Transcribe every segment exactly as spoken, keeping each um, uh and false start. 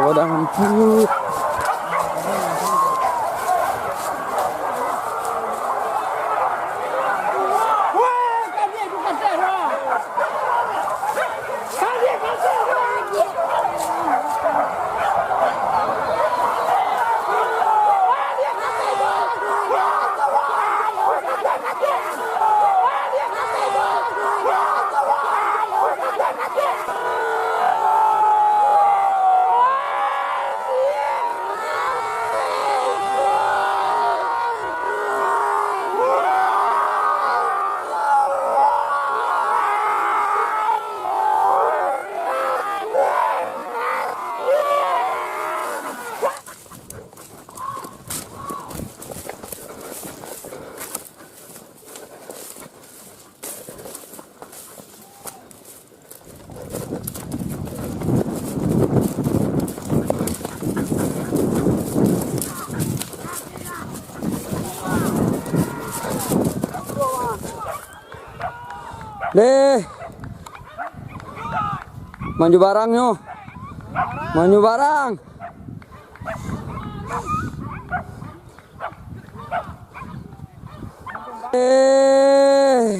Udah ampun. Deh. Manju barang nyo. Manju barang. Eh.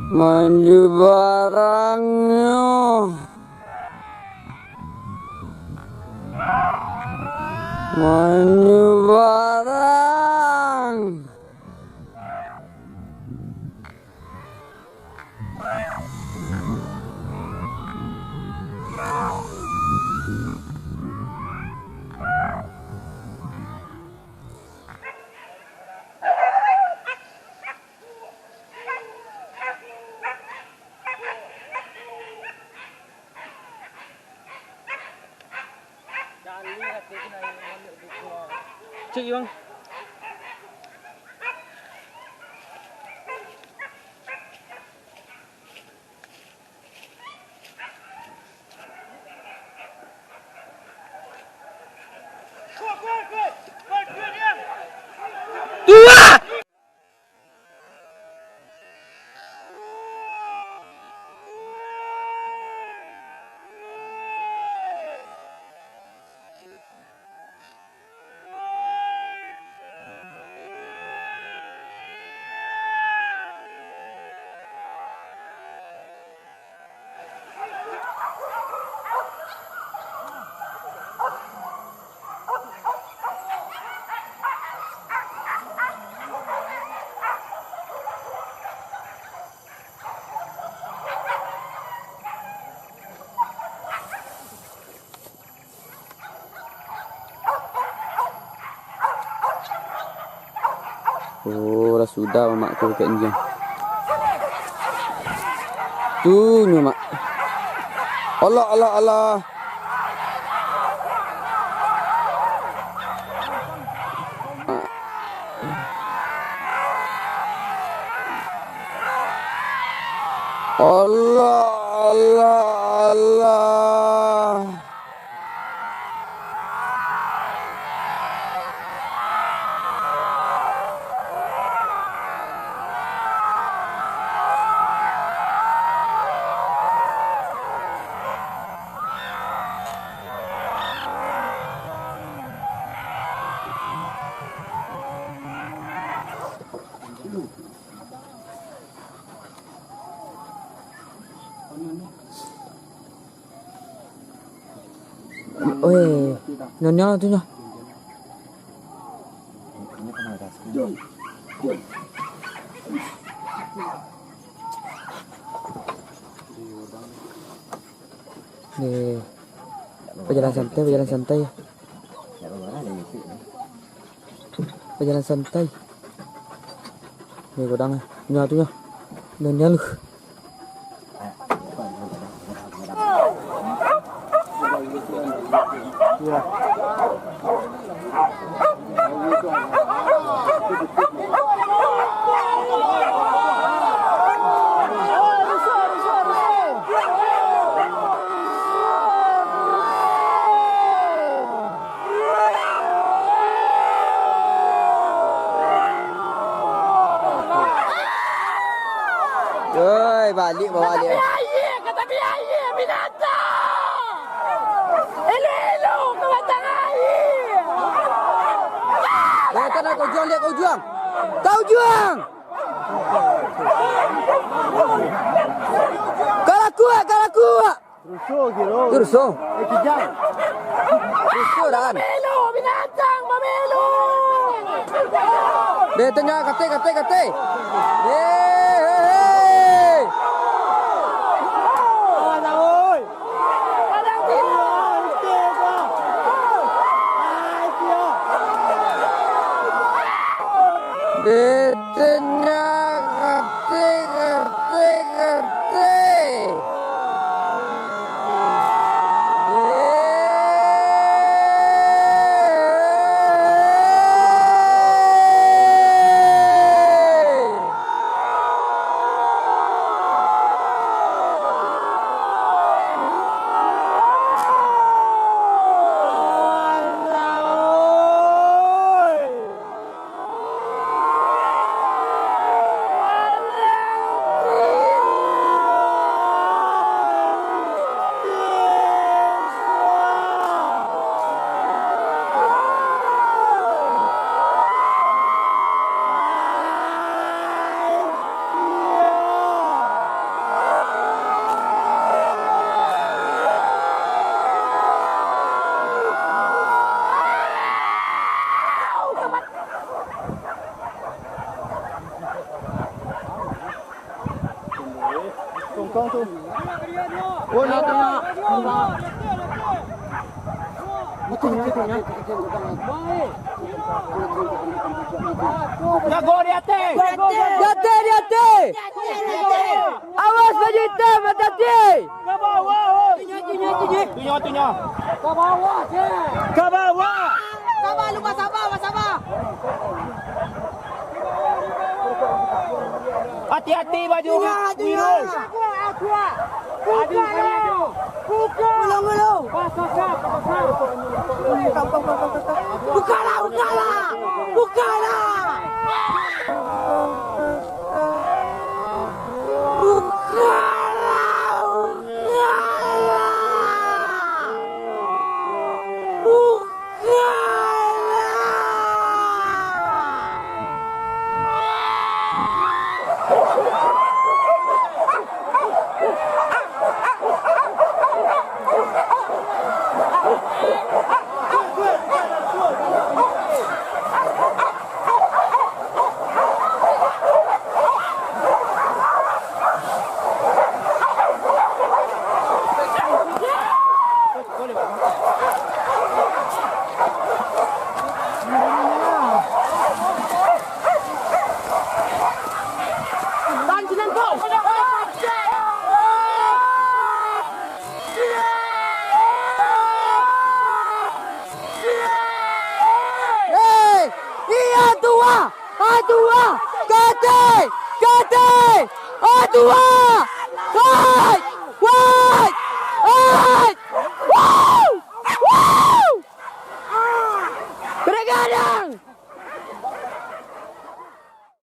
Manju barangnyo. Manju barang. Cik, Bang. Oh, lah sudah mamak tu kek nyo. Tu nyo, Mak. Allah, Allah, Allah. Allah, Allah, Allah. Oi, nyonya tu nyo. Ni, bajalan santai, bajalan santai. Bajalan santai. Ni godang, nyo tu nyo. Nyo, nyo lu. Oi, baliak, baliak. Ka tapi aia, ka tapi aia, binatang! Elok-elok ka batang aia! Lihat sana, ka ujuang, lihat ka ujuang! Ka ujuang! Kalah kuat, kalah kuat! Rusuh, Giro. Rusuh. Eh, kijang. Rusuh, Dan. Pamelu, binatang, pamelu. Deh, tengah, kate, kate, kate. Hei, hei, hei. Awas, oi. Deh, tengah, kate, kate, kate. Tongkong tu. Oh, nak tanya. Itu nya, itu nya. Jago di ateh. Di ateh, di ateh. Awas baju hitam, hati-hati. Ka bawah, oi. Tunyo, tunyo, tunyo. Ka bawah, cek. Ka bawah. Sabar, lu, basaba, basaba. Hati-hati baju biru. Tunyo, tunyo. Baju biru. Buka. Ulung, ulung. Bukalah, bukalah. Bukalah. Hei, iya tuah, aduah, kate, kate, aduah, hai, wai, hai, wow, wow, bergadang.